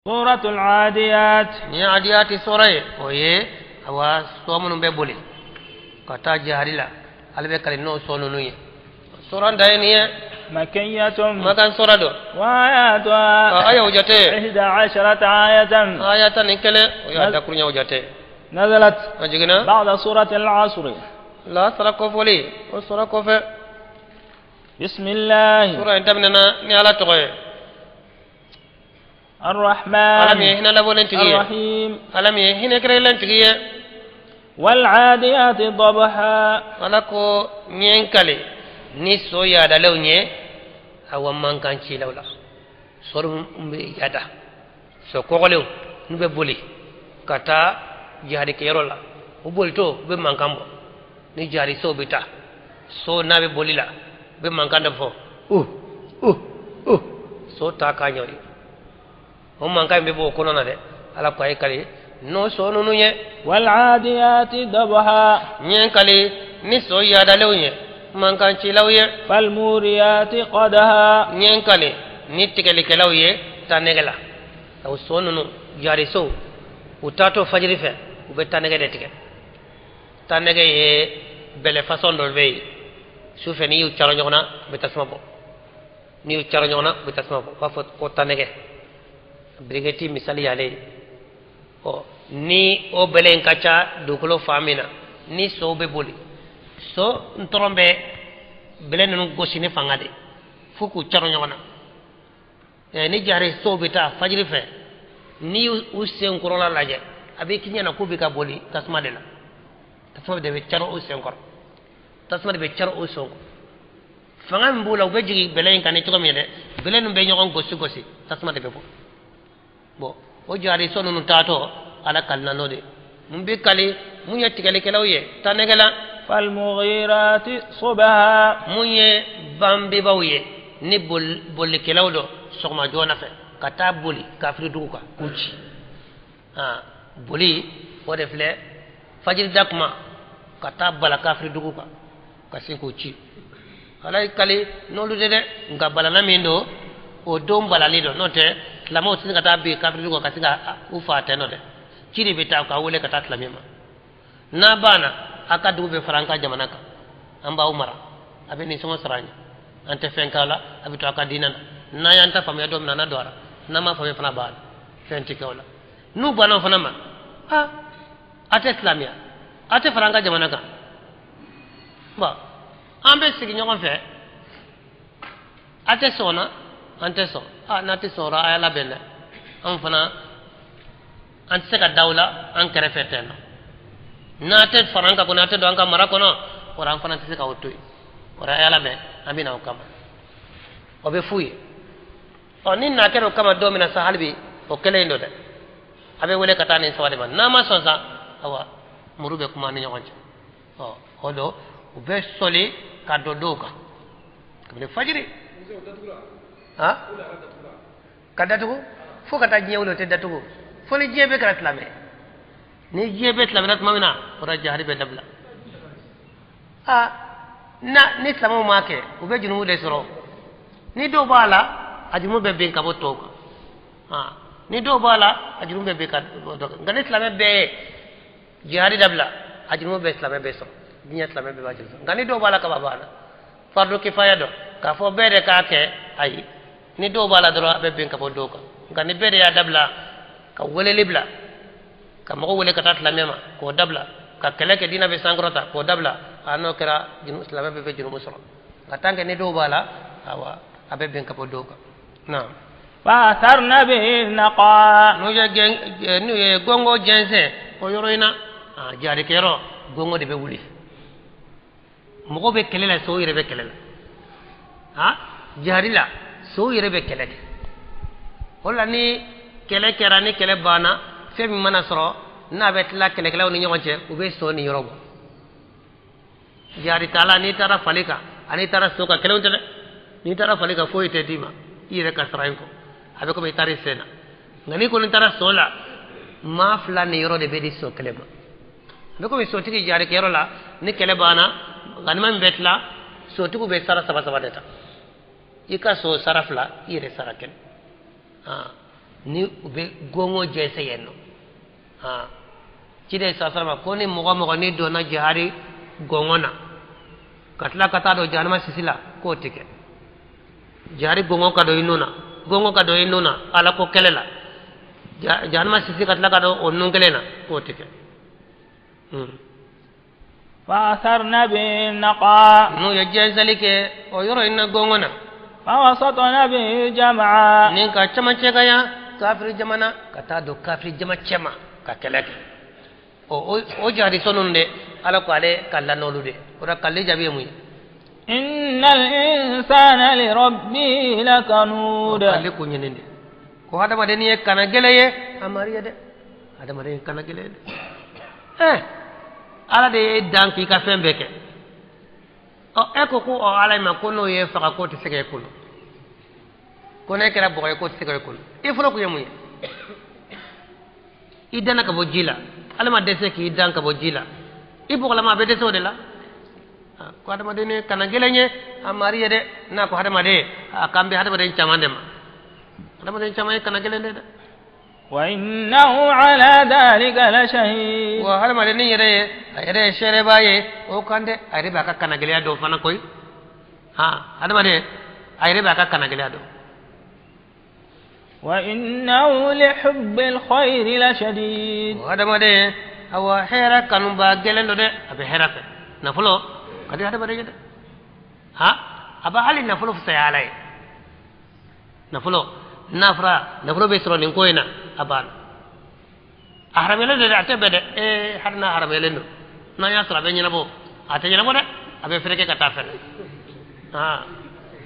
سورة العاديات. Ni adiyati sura ye, o ye awa so minnu bɛ boli ka taa jihadi la, ale bɛ kali n'o so ninnu ye. Sura da ye nin ye. مكية. Makan sura don. وآياتها Ka ayaw jate 11 آية. Aya 11, o y'a dakuruɲɛw jate. نزلت A jiginna بعد سورة العصر. Lasara kɔfɔli, o sura kɔfɛ. بسم الله. Sura in daminɛna ni Ala tɔgɔ ye, Ala min ye الرحمن hinɛ labɔlen tigi ye, الرحيم. Ala min ye hinɛ kɛrɛnkɛrɛnlen tigi ye. والعاديات ضبحا. Ala ko n ye n kale ni so yaadalenw ye, awa mankan cilaw la, so min bɛ yaada, so kɔgɔlenw n'u bɛ boli ka taa jihadikɛyɔrɔ la, u bolitɔ u bɛ mankan bɔ. Ni jihadisow bɛ taa, so n'a bɛ boli la, u bɛ mankan dɔ fɔ, uh uh uh, so ta k'a ɲɛ o ye, o mankan in bɛ bɔ o kɔnɔ na dɛ. Ala ko a ye kale n'o so ninnu ye. والعاديات ضبحا. N ye n kale ni so yaadalenw ye, mankan cilaw ye. فالموريات قدها. N ye n kale ni tigɛlikɛlaw ye tanɛgɛ la. O so ninnu, jarisow, u taatɔ fajiri fɛ, u bɛ tanɛgɛ de tigɛ. Tanɛgɛ ye bɛlɛ fasɔn dɔ bɛ yen, su fɛ n'i y'u caro ɲɔgɔn na, u bɛ tasuma bɔ. N'i y'u caro ɲɔgɔn na, u bɛ tasuma bɔ. U b'a fɔ ko tanɛgɛ, biriketi misali y'ale ye. Ɔ, ni o bɛlɛ in ka ca dugukolo fan min na, ni sow bɛ boli, so ntɔrɔn bɛ bɛlɛ ninnu gosi ni fanga de fo k'u caro ɲɔgɔn na. Ni jari sow bɛ taa fajiri fɛ, n'i y'u sen kɔrɔla lajɛ, a bɛ k'i ɲɛna k'u bɛ ka boli tasuma de la. Tasuma de bɛ caro u sen kɔrɔ, tasuma de bɛ caro u sen kɔrɔ. Fanga min b'u la, u bɛ jigin bɛlɛ in kan ni cogo min ye dɛ, bɛlɛ ninnu bɛ ɲɔgɔn gosi gosi, tasuma de bɛ bɔ. Bon, o jari so ninnu taatɔ, Ala kalina n'o de. Mun bɛ kali? Mun ye tigɛlikɛlaw ye tanɛgɛ la. فالمغيرات صبحا. Mun ye banbebaw ye ni bolikɛlaw dɔ sɔgɔma joona fɛ ka taa boli kafiri dugu kan k'u ci. Boli o de filɛ, fajiri da kuma ka taa bala kafiri dugu kan ka sin k'u ci. Ala ye kali n'olu de dɛ. Nka balana min don, o don balali don, n'o tɛ silamɛw tɛ se ka taa bin kafiri dugu kan ka se ka u fa tɛ nɔ dɛ. Ci de bɛ taa k'a wele ka taa silamɛ ma. N'a banna, a ka dugu bɛ fara an ka jamana kan, an b'aw mara, a bɛ nisɔngɔ sara an ye, an tɛ fɛn k'a la, a bɛ to a ka diinɛ na. N'an y'an ta faamuya don min na, n'a don a la, n'an m'a faamuya fana, b'a la, fɛn tɛ kɛ o la. N'u banna o fana ma, ha, a tɛ silamɛya, a tɛ fara an ka jamana kan, bon, an bɛ sigi ɲɔgɔn fɛ. A tɛ sɔn na, an tɛ sɔn. A n'a tɛ sɔn o la, a y'a labɛn dɛ, an fana an tɛ se ka da o la an kɛrɛfɛ tɛ nɔ. N'a tɛ fara an kan kɔni, a tɛ don an ka mara kɔnɔ, o la an fana tɛ se k'o to yen. O la a y'a labɛn, an bɛ na o kama. O bɛ f'u ye. Ɔ, ni na kɛra o kama don min na sa, hali bi o kɛlen in don dɛ, a bɛ wele ka taa nin saba de ma. N'a ma sɔn sa, awa, muru bɛ kuma ni ɲɔgɔn cɛ. Ɔ, o don u bɛ sɔli ka don dɔw kan kabini fajiri han ka datugu fo ka taa diɲɛ wuli. O tɛ datugu fo ni diɲɛ bɛɛ kɛra silamɛ. Ni diɲɛ bɛɛ silamɛna tuma min na, o la jihadi bɛ dabila. Aa, na ni silamɛw m'a kɛ, u bɛ jurumu de sɔrɔ. Ni dɔw b'a la, a jurumu bɛ bin ka bɔ tɔw kan. Aa, ni dɔw b'a la, a jurumu bɛ bin ka bɔ tɔw kan. Nka ni silamɛ bɛɛ ye jihadi dabila, a jurumu bɛ silamɛ bɛɛ sɔrɔ, diɲɛ silamɛ bɛɛ b'a juru sɔrɔ. Nka ni dɔw b'a la, kaba b'a la, fardu kifaya dɔ k'a fɔ bɛɛ de k'a kɛ, ayi, ni dɔw b'a la dɔrɔn, a bɛ bin ka bɔ dɔw kan. Nka ni bɛɛ de y'a dabila, ka weleli bila, ka mɔgɔ wele ka taa silamɛ ma k'o dabila, ka kɛlɛ kɛ diinɛ bɛ sankɔrɔta k'o dabila, a n'o kɛra, silamɛ bɛɛ bɛ jurumu sɔrɔ. Nka tant que ni dɔw b'a la, awa, a bɛ bin ka bɔ dɔw kan naam. فأثرن به نقعا. N'u ye gɛn, n'u ye gongo jɛnsɛn o yɔrɔ in na, a jaarikɛyɔrɔ, gongo de bɛ wuli. Mɔgɔw bɛ kɛlɛ la, sow yɛrɛ bɛ kɛlɛ la. Ha, jihadi la, sow yɛrɛ bɛ kɛlɛ kɛ. O la ni kɛlɛ kɛra, ni kɛlɛ banna, fɛn min mana sɔrɔ n'a bɛ tila kɛlɛkɛlaw ni ɲɔgɔn cɛ, u bɛ so ni yɔrɔ bɔ. Jihadi taala, n'i taara fali kan ani n'i taara so kan, kɛlɛw tɛ dɛ. N'i taara fali kan, foyi tɛ d'i ma i yɛrɛ ka sara in kɔ, a bɛ komi i taara i sen na. Nka n'i kɔni taara so la, maa fila ni yɔrɔ de bɛ di so kelen ma. A bɛ komi sotigi jaarikɛyɔrɔ la, ni kɛlɛ banna, ganima min bɛ tila, sotigiw bɛ sara saba saba de ta. I ka so sara fila, i yɛrɛ sara kelen. Ni u bɛ gɔngɔ jɛnsɛn yen nɔ. Ciden salama ko ni mɔgɔ mɔgɔ ni donna jihari gɔngɔ na ka tila ka taa don jahanama sisi la k'o tɛ kɛ. Jihari gɔngɔ ka don i nun na, gɔngɔ ka don i nun na ala ko kɛlɛ la, jahanama sisi ka tila ka don o nun kelen na k'o tɛ kɛ. فأثرن به نقعا. N'u ye jɛnsɛli kɛ o yɔrɔ in na gɔngɔ na. فوسطن به جمعا. Ni ka camancɛ ka yan kafiri jamana ka taa don kafiri jama cɛma ka kɛlɛ kɛ. O jihadi sɔn ninnu de ala ko ale ka lan'olu de o la k'ale jaabi ye mun ye. Innal insana li rabbihi lakanud. Ale ko ɲini de ko hadamaden ye kana gɛlɛn ye a mari ye dɛ, hadamaden ye kana gɛlɛn ye dɛ. Ala de ye dan k'i ka fɛn bɛɛ kɛ. Ɔ e ko ko ala ma ko n'o ye faga k'o tɛ se k'e kolo, ko n'e kɛra bɔgɔ ye k'o tɛ se k'e kolo. I fɔlɔ kun ye mun ye? I danna ka bɔ ji la, ala ma dɛsɛ k'i dan ka bɔ ji la, i bɔgɔlama a bɛ dɛsɛ o de la. Ko hadamaden ye kana gɛlɛn ye a mari ye dɛ. N'a ko hadamaden a kan bɛ hadamaden caman de ma, hadamaden caman ye kana gɛlɛn de dɛ. وإنه على ذلك لشهيد. Wa hadamaden yɛrɛ ye a yɛrɛ ye seereba ye o kan dɛ, a yɛrɛ b'a ka kana gɛlɛya dɔn fana koyi. Hadamaden a yɛrɛ b'a ka kana gɛlɛya dɔn. وإنه لحب الخير لشديد. Hadamaden awa hɛrɛ kanuba gɛlɛn dɔ dɛ, a bɛ hɛrɛ fɛ. Nafolo ka di hadamaden ye dɛ. A b'a hali nafolo fisaya ala ye. Nafolo n'a fɔra nafolo bɛ sɔrɔ nin ko in na a banna. A haramuyalen don dɛ, a tɛ bɛn dɛ. Hali n'a haramuyalen don, n'an y'a sɔrɔ a bɛ ɲɛnabɔ, a tɛ ɲɛnabɔ dɛ, a bɛ fɛrɛkɛ ka taa fɛ.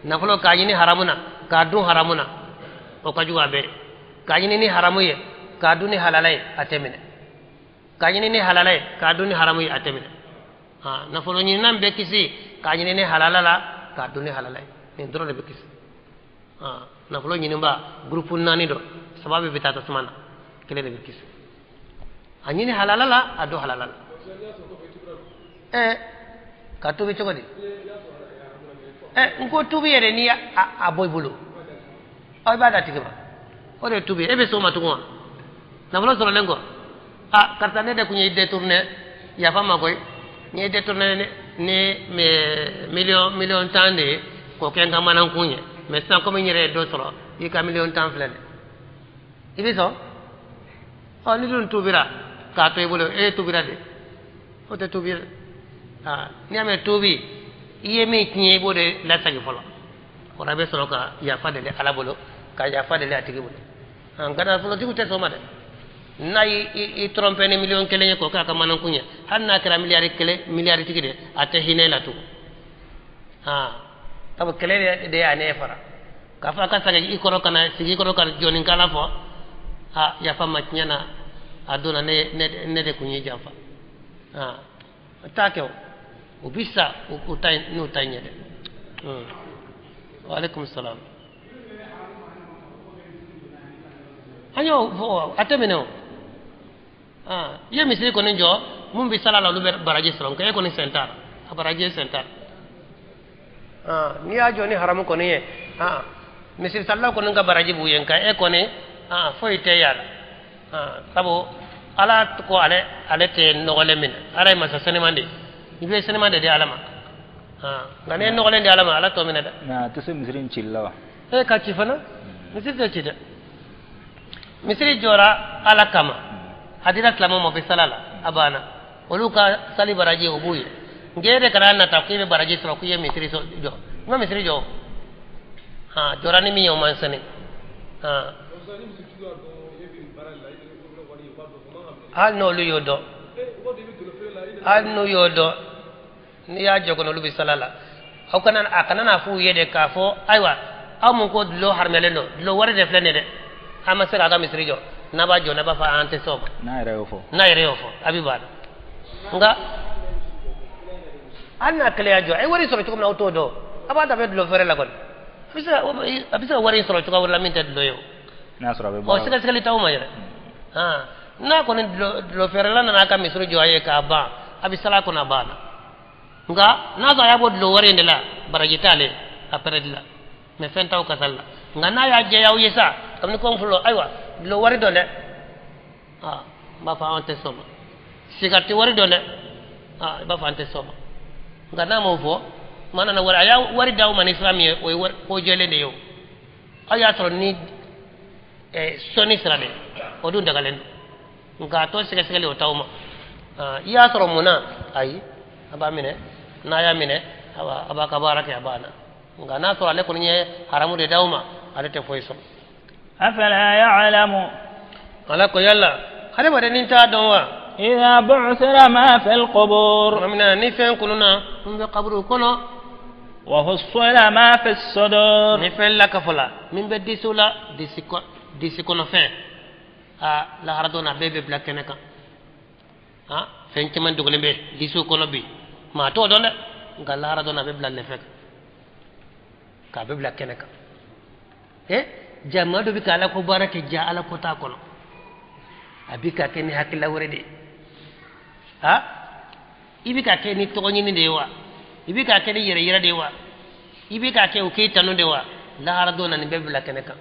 Nafolo k'a ɲini haramu na k'a dun haramu na o ka jugu a bɛɛ ye. K'a ɲini ni haramu ye k'a dun ni halala ye a tɛ minɛ. K'a ɲini ni halala ye k'a dun ni haramu ye a tɛ minɛ. Nafolo ɲininan bɛ kisi k'a ɲini ni halala la k'a dun ni halala ye, nin dɔrɔn de bɛ kisi. Nafolo ɲininba gurupu 4 dɔ, 3 bɛ taa tasuma na, kelen de bɛ kisi. A ɲini halala la, a don halala la. Ka tubi cogo di? N ko tubi yɛrɛ n'i a bɔ i bolo, i b'a d'a tigi ma, o de ye tubi ye. E bɛ s'o ma tugun wa? Nafolo sɔrɔlen kɔ, karisa ne de kun ye détourné, yafa ma koyi, n ye détourné ni miliyɔn 10 de ye k'o kɛ n ka manankun ye. Mais sisan komi n yɛrɛ ye dɔ sɔrɔ, i ka miliyɔn 10 filɛ dɛ, i bɛ sɔn? Ni dun tubira k'a to i bolo, e tubira de, o tɛ tubi dɛ. N'i y'a mɛn tubi, i ye min tiɲɛ i b'o de lasegin fɔlɔ. O la i bɛ sɔrɔ ka yafa deli ala bolo, ka yafa deli a tigi bolo. Nka nafolotigiw tɛ sɔn o ma dɛ. N'a y'i tromper ni miliyɔn 1 ye k'o k'a ka manankun ye, hali n'a kɛra miliyari 1 miliyari tigi de, a tɛ hinɛ la tugun. Sabu kɛlɛ de y'a ne fara k'a fɔ a ka segin i kɔrɔ ka na sigi i kɔrɔ ka jɔnnikala fɔ, yafa ma tiɲɛ na a donna ne de kun y'i janfa. T'a kɛ o, o bi sa o ta n'o ta ɲɛ dɛ. Waaleykum salaam. An y'o fɔ a tɛ minɛ o. I ye misiri kɔni jɔ mun bɛ sala la olu bɛ baraji sɔrɔ, nka e kɔni sen t'a la, a baraji sen t'a la. N'i y'a jɔ ni haramu kɔni ye, misiri salilaw kɔni ka baraji b'u ye, nka e kɔni foyi tɛ y'a la. Sabu ala ko ale tɛ nɔgɔlen minɛ, ala ye masa seniman de ye, i bɛ seniman de di ala ma. Nka n'i ye nɔgɔlen di ala ma, ala t'o minɛ dɛ. Nka a tɛ se misiri in cili la wa? Ka ci fana, misiri tɛ ci dɛ. Misiri jɔra ala kama, a dira silamɛw ma, o bɛ sala la, a banna. Olu ka sali baraji o b'u ye. Nka e de kana nata k'i bɛ baraji sɔrɔ k'i ye misiri jɔ, i ma misiri jɔ. Jɔra ni min ye o man sɛnɛ. Hali n'olu y'o dɔn, hali n'u y'o dɔn, n'i y'a jɔ kɔnɔ olu bɛ sala la. Aw kana a kana n'a f'u ye de k'a fɔ ayiwa aw mun ko dulɔ haramuyalen don, dulɔ wari de filɛ nin ye dɛ, an ma se k'a ka misiri jɔ, n'a b'a jɔ n'a b'a fɔ an tɛ se o ma. N'a yɛrɛ y'o fɔ. N'a yɛrɛ y'o fɔ a bɛ ban. Nka hali n'a kelen y'a jɔ, a ye wari sɔrɔ cogo min na aw t'o dɔn, a b'a ta bɛ dulɔ feere la kɔni. A bɛ se ka wari in sɔrɔ cogo wɛrɛ la min tɛ dulɔ ye o. N'a sɔrɔ a bɛ bɔ. Sɛgɛsɛgɛli t'aw ma yɛrɛ. N'a kɔni dulɔ feerela nana a ka misiri jɔ a ye k'a ban, a bɛ sala kɔnɔ a banna. Nka n'a sɔrɔ a y'a bɔ dulɔ wari in de la, baraji t'ale a pɛrɛdi la, mɛ fɛn t'aw kasali la. Nka n'a y'a jɛya aw ye sa, Kabini ko n fɔlɔ ayiwa dulɔ wari dɔn dɛ aa n b'a fɔ an tɛ sɔn ma sigariti wari dɔn dɛ aa i b'a fɔ an tɛ sɔn ma nka n'a m'o fɔ maa nana wari a y'a wari d'aw ma ni sira min ye o ye wari ko jɛlen de ye o aw y'a sɔrɔ ni sɔnni sira de o dun dagalen don nka a tɔ sɛgɛsɛgɛli o t'aw ma i y'a sɔrɔ mun na ayi a b'a minɛ n'a y'a minɛ a b'a ka baara kɛ a banna nka n'a sɔrɔ ale kɔni ye haramu de d'aw ma ale tɛ foyi sɔrɔ. afala ya'lamu. Ala ko yala hadamaden t'a dɔn wa. idha bu'thira ma fil qubur. Tuma min na ni fɛn kununna min bɛ kaburu kɔnɔ. wa hussila ma fi sudur. Ni fɛn lakafola min bɛ disiw la disi kɔnɔ fɛn aa lahara don na bɛɛ bɛ bila kɛnɛ kan ah fɛn caman dogolen bɛ disiw kɔnɔ bi maa t'o dɔn dɛ nka lahara don na a bɛ bila lɛfɛ kan k'a bɛ bila kɛnɛ kan jama dɔ bɛ ka ala ko baara kɛ ja ala ko t'a kɔnɔ a bɛ ka kɛ ni hakilila wɛrɛ de ye ah i bɛ ka kɛ ni tɔgɔ ɲini de ye wa i bɛ ka kɛ ni yɛrɛ yɛrɛ de ye wa i bɛ ka kɛ o k'e tanu de wa lahara don na nin bɛɛ bila kɛnɛ kan.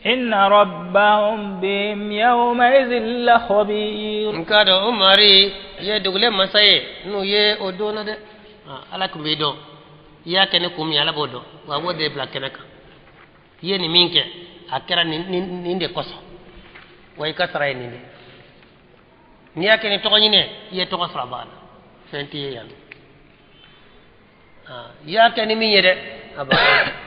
Inna rabbahum bihim yawma'idhin lakhabir. N k'a dɔn o mari i ye dugulen masa ye n'u ye o don na dɛ ala tun b'i dɔn i y'a kɛ ni kun min ye ala b'o dɔn wa a b'o de bila kɛnɛ kan i ye nin min kɛ a kɛra nin de kosɔn wa i ka sara ye nin de n'i y'a kɛ ni tɔgɔ ɲini ye i ye tɔgɔ sɔrɔ a banna fɛn t'i ye yan i y'a kɛ ni min ye dɛ a banna.